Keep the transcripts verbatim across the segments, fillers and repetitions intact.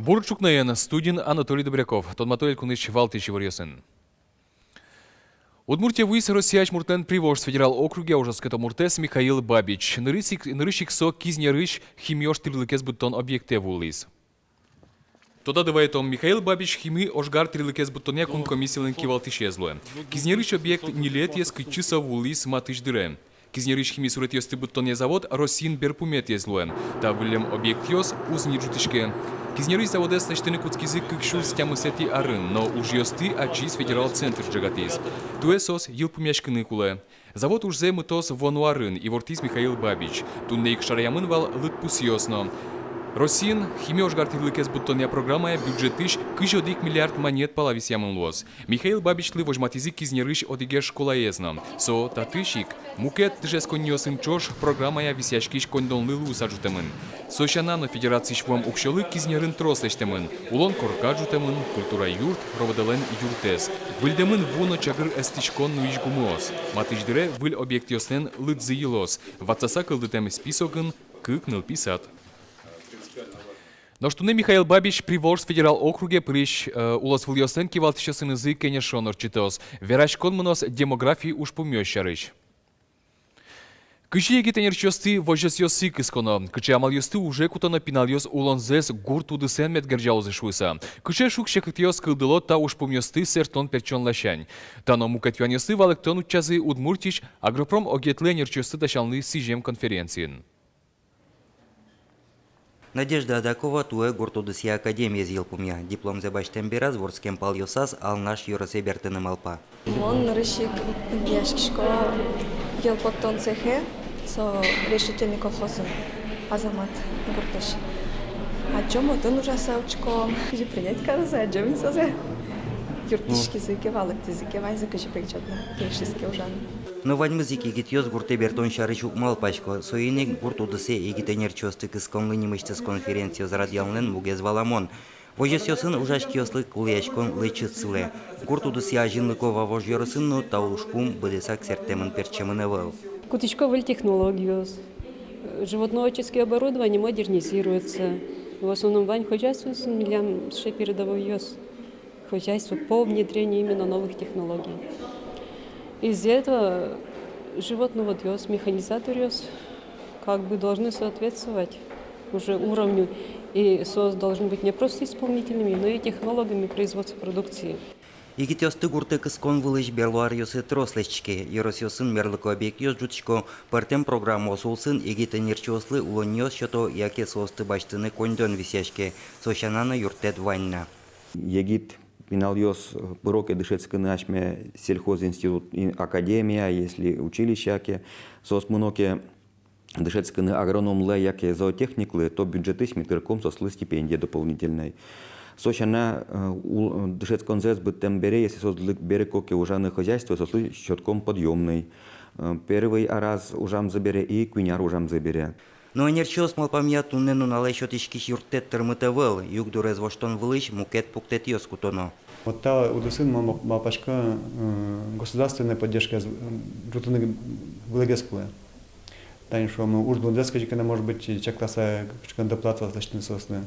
Бур ӵукнаен! Студиын Анатолий Добряков. Тодмато элькунысь валтӥсь иворъёсын. Удмуртие вуиз Россиысь муртлэн Приволжск федерал округъя ужъёс куто муртэз Михаил Бабич. Нырысь ик, нырысь ик со Кизнерысь хими ож тӥрлыкез быдтон объектэ вуылӥз. Тодады вайытом, Михаил Бабич хими ожгар тӥрлыкез быдтонъя кун комиссилэн кивалтӥсез луэ. Кизнерысь объект ньылетӥез, кытчы со вуылӥз матысь дыре. Кизнерысь хими суретъёсты быдтонъя завод Россиын берпуметӥез луэ. Та выллем объектъёс уз ни ӝутӥське. Кизнерысь заводэз лэсьтыны кутскизы кык сюрс тямысэтӥ арын, но ужъёсты ачиз федерал центр ӝегатӥз. Туэ соос йылпумъяськыны кулэ. Завод ужзэ мытоз вуоно арын, ивортӥз Михаил Бабич. Туннэ ик шараямын вал лыдпусъёс но. Россиын хими ожгар тӥрлыкез быдтонъя программая бюджетысь кызь одӥг миллиард манет пала висъямын луоз. Михаил Бабичлы возьматӥзы Кизнерысь одӥгез школаез но. Со татысь ик мукет дышетсконниосын ӵош программая висъяськись коньдонлы луыса ӝутэмын. Со сяна но федерациысь вуэм уксёлы Кизнерын трос лэсьтэмын: улон корка ӝутэмын, культура юрт, РОВД-лэн юртэз. Выльдэмын ву но чагыр эстӥськон нуись гумыос. Матысь дыре выль объектъёслэн лыдзы йылоз. Ватсаса кылдытэм списокын кык нылпи сад. Нош туннэ Михаил Бабич Приволжск федерал округе пырись, э, улосвылъёслэн кивалтӥсьёсынызы кенешон ортчытоз. Вераськон мыноз демографи ужпумъёс сярысь. Кызьы егит ӧнерчиосты возёсъёсы кысконо, кыӵе амалъёсты уже кутоно пиналъёс улонзэс гурт удысэн мед герӟалозы шуыса, кыӵе шуг-секытъёс кылдыло та ужпумъёсты сэрттон-пертчон ласянь. Та но мукет юанъёсты валэктон утчазы Удмуртиысь агропром огъетлы ӧнерчиосты дасянлы сӥзем конференциын. Надежда Адакова туэ гурт удысъя академиез йылпумъя. Дипломзэ басьтэм бераз вордскем палъёсаз Алнаш ёросэ бертыны малпа. Мон нырысь ик интыяськисько йӧл поттон цехе, со Решительный колхозын, Азамат гуртысь. Адӟом, отын ужаса учком, кызьы принять карозы, адӟом ини сое. Юрттӥськизы ке, валэктӥзы ке, ваньзы кызьы пегӟо на, кельшиз ке ужан. Но ваньмыз ик егитъёс гуртэ бертон сярысь уг малпасько. Соин ик гурт удысэ егит ӧнерчиосты кысконлы нимысьтыз конференциос радъянлэн мугез валамон. Возёсъёсын ужась киослы кулэяськон лэчыт сылэ. Гурт удысъя азинлыко Вавож ёросын но та ужпум быдэсак сэрттэмын-пертчемын ӧвӧл. Кутӥсько выль технологиос, животноводческий оборудование модернизируется. В основном вань хозяйствосын милям сыӵе передовойёс. Хозяйство по внедрению именно новых технологий. Из-за этого животноводъёс, механизаторъёс как бы должны соответствовать уже уровню, и соос должны быть не просто исполнителями, но и технологами производства продукции. Егитъёсты гуртэ кыскон вылысь берло аръёсы трос лэсьтӥське. Ёросъёсын мерлыко объектъёс ӝутӥсько, пӧртэм программаос улсын егит ӧнерчиослы улонниос сёто яке соосты басьтыны коньдон висъяське. Со сяна но юрттэт вань на. Егит пиналъёс, э, пыро ке дышетскыны асьме сельхозинститут, ин-, академия, если училищея ке, соос мыно ке дышетскыны агрономлы яке зоотехниклы, то бюджетысь ми тырком соослы стипендия дополнительной. Со сяна, э, ул-, дышетсконзэс быдтэм бере, если соос лык-, берыко ке ужаны хозяйствое, соослы сётком подъёмный. Э, первый араз ужамзы бере и куинь ар ужамзы бере. Но ӧнерчиос малпамъя, туннэ нуналэ сётӥськись юрттэт тырмыт ӧвӧл, югдурез воштон вылысь мукет пуктэтъёс кутоно. Вот та удысын мон мал-, малпасько, э, государственной поддержкаез, э, ӝутыны вылэгес кулэ. Тани шуом, ужлы дэс кызьы ке но, может быть, чакласа кыӵе ке но доплатаос лэсьтыны соослы.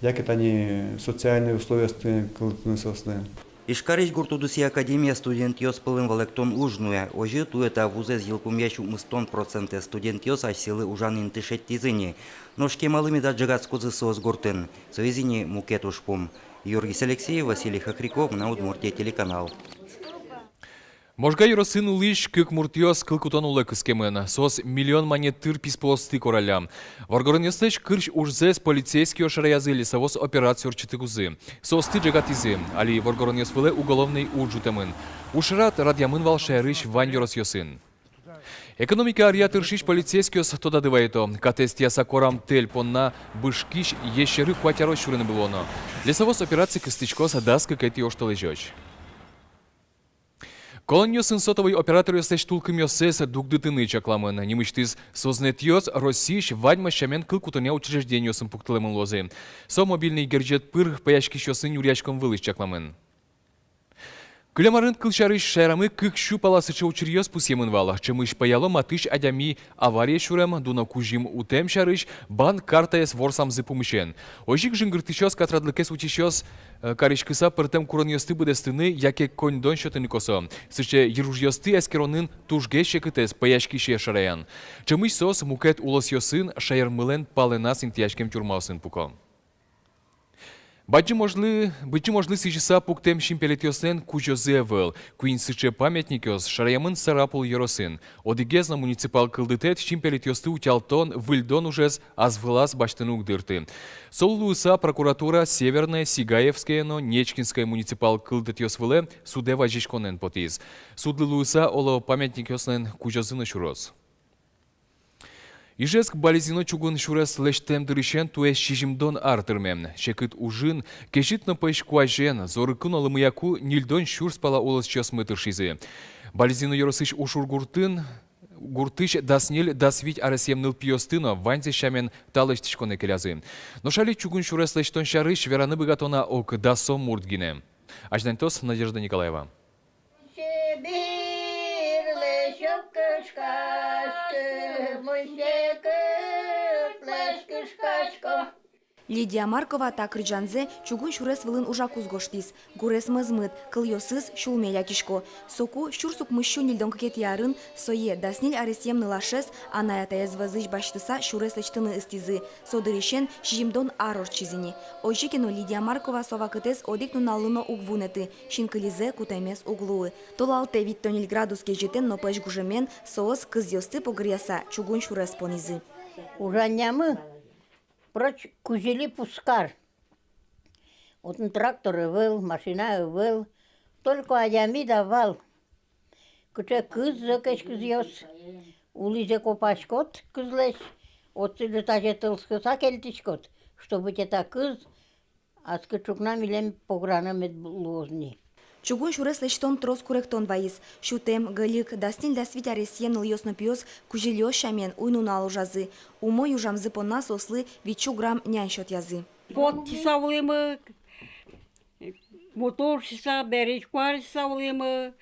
Яке тани социальной условиосты кылдытыны соослы. Ижкарысь гурт удысъя академия студентъёс пӧлын валэктон уж нуэ. Озьы, туэ та вузэз йылпумъясь укмыстон процентэз студентъёс асьсэлы ужан инты шедьтӥзы ини. Нош кемалы меда ӝегатскозы соос гуртын, соиз ини мукет ужпум. Юргис Алексеев, Василий Хохряков, «Мынам Удмуртие» телеканал. Можга ёросын улӥсь кык муртъёс кыл кутон улэ кыскемын. Соос миллион манет тыр писпуосты коралля. Воргоронъёслэсь кырсь ужзэс полицейскиос шараязы лесовоз операция ортчытыкузы. Соосты ӝегатӥзы. Али воргоронъёс вылэ уголовной уж ӝутэмын. Уж шарад радъямын вал шаерысь вань ёросъёсын. Экономика ӧръя тыршись полицейскиос тодады вайыто: катэз тӥяса корам тэль понна бышкись ещеры куать арозь сюрыны было но. Лесовоз операция кыстӥськоз дас кыкетӥ оштолэзёзь. Колониосын сотовой операторъёслэсь тулкымъёссэс дугдытыны чакламын. Нимысьтыз сознэтъёс Россиысь ваньмаз сямен кыл кутонъя учреждениосын пуктылэмын луозы. Со мобильной герӟет пыр пӧяськисьёсын нюръяськон вылысь чакламын. Кылем арын, кылсярысь, шаерамы кык сю пала сыӵе учыръёс пусъемын вал. Ӵемысь пӧяло матысь адями авария сюрем, дуно кузьым утэм сярысь банк картаез ворсамзы пумысен. Озьы ик жингыртӥсьёс катрадлыкез утисьёс, э, кариськыса пӧртэм куронъёсты быдэстыны яке коньдон сётыны косо. Сыӵе йыружъёсты эскеронын тужгес секытэз пӧяськисье шараян. Ӵемысь соос мукет улосъёсын шаермылэн палэназ интыяськем тюрьмаосын пуко. Бадӟым ожлы, бадӟым ожлы сӥзьыса пуктэм синпелетъёслэн кузёзы ӧвӧл. Куинь сыӵе памятникъёс шараямын Сарапул ёросын. Одӥгез но муниципал кылдытэт синпелетъёсты утялтон, выльдон ужез ас вылаз басьтыны уг дырты. Солы луыса прокуратура Северное, Сигаевское но Нечкинское муниципал кылдытэтъёс вылэ судэ вазиськонэн потӥз. Судлы луыса, оло, памятникъёслэн кузёзы но сюроз. Ижевск — Балезино чугун сюрес лэсьтэм дырысен туэ сизьымдон ар тырме. Секыт ужын, кезьыт но пӧсь куазен, зорыку но лымыяку ньыльдон сюрс пала улосчиосмы тыршизы. Балезино ёросысь Ушур гуртын, гуртысь дас ньыль-дас вить аресъем нылпиосты но ваньзэ сямен та лэсьтӥськонэ келязы. Нош али чугун сюрес лэсьтон сярысь вераны быгато на ог дасо мурт гинэ. Азьланьтоз Надежда Николаева. Лидия Маркова та кырӟанзэ чугун сюрес вылын ужакуз гожтӥз. Гурез мӧзмыт, кылъёсыз сюлме лякисько. Соку, сюрс укмыссю ньыльдон кыкетӥ арын, сое, дас ньыль аресъем нылашез, анай-атаез вӧзысь басьтыса, сюрес лэсьтыны ыстӥзы. Со дырысен сизьымдон ар ортчиз ини. Озьы ке но, Лидия Маркова со вакытэз одӥг нуналлы но уг вунэты, синкылизэ кутэмез уг луы. Толалтэ витьтон ньыль градус кезьытэн но пӧсь гужемен соос, кызъёсты погыръяса, чугун сюрес понӥзы. Ужанъямы прочь Кузили-Пускар. Отын трактор ӧвӧл, машина ӧвӧл, только адями да вал. Кыӵе кыз, зӧкесь кызъёс. Улӥзэ копаськод кызлэсь, отчы тазьы тылскыса кельтӥськод, чтобы тӥ та кыз аскы ӵукна милем пограны мед луоз ни. Чугун сюрес лэсьтон трос куректон вайиз. Сютэм, гӧльык, дас ньыль-дас вить аресъем нылъёс но пиос кузилиос сямен уй-нунал ужазы. Умой ужамзы понна соослы витьсю грамм нянь сётъязы. Пот сиса вуимы, мотор сиса, берысь куар сиса вуимы.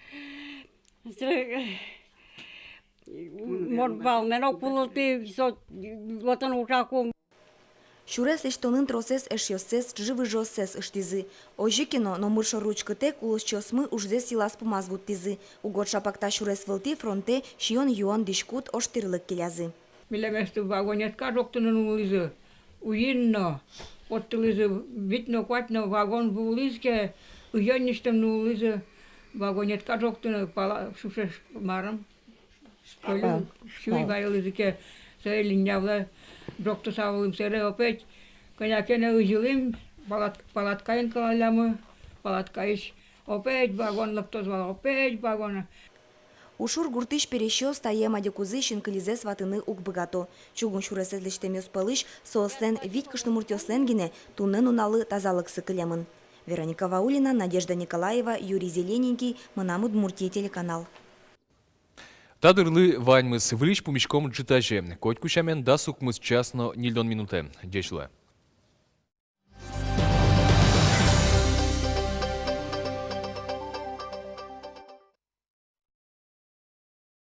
Мон валмен ог вуылты, со отын ужаку. Сюрес лэсьтонын тросэз эшъёссэс, ӵыжы-выжыоссэс ыштӥзы. Озьы ке но, номыр шоры учкытэк, улосчиосмы ужзэс йылаз-пумаз вуттӥзы. Угось шапак та сюрес вылтӥ фронтэ сиён-юон, дӥськут, ожтӥрлык келязы. Милеместы вагонетка ӝоктыны нуллӥзы. Уин но, поттылӥзы, вить но, куать но вагон вуылӥз ке, уйённисьтэм нуллӥзы вагонетка ӝоктыны, пала, шуше, марым. Сюй вайылӥзы ке, сое линья вылэ ӝоктыса вуылӥм, сэре опять кӧня ке но ызьылӥм, палат-, палаткаен кӧлаллямы, палаткаысь опять вагон лыктоз вал, опять вагон. Ушур гуртысь пересьёс таем адякузы синкылизэс ватыны уг быгато. Чугун сюресэз лэсьтэмъёс пӧлысь соослэн вить кышномуртъёслэн гинэ туннэ нуналлы тазалыксы кылемын. Вероника Ваулина, Надежда Николаева, Юрий Зелененький, «Мынам Удмуртие» телеканал. Та дырлы ваньмыз. Выльысь пумиськом ӝытазе, котьку сямен, дас укмыс час но ньыльдон минутэ. Ӟеч луэ.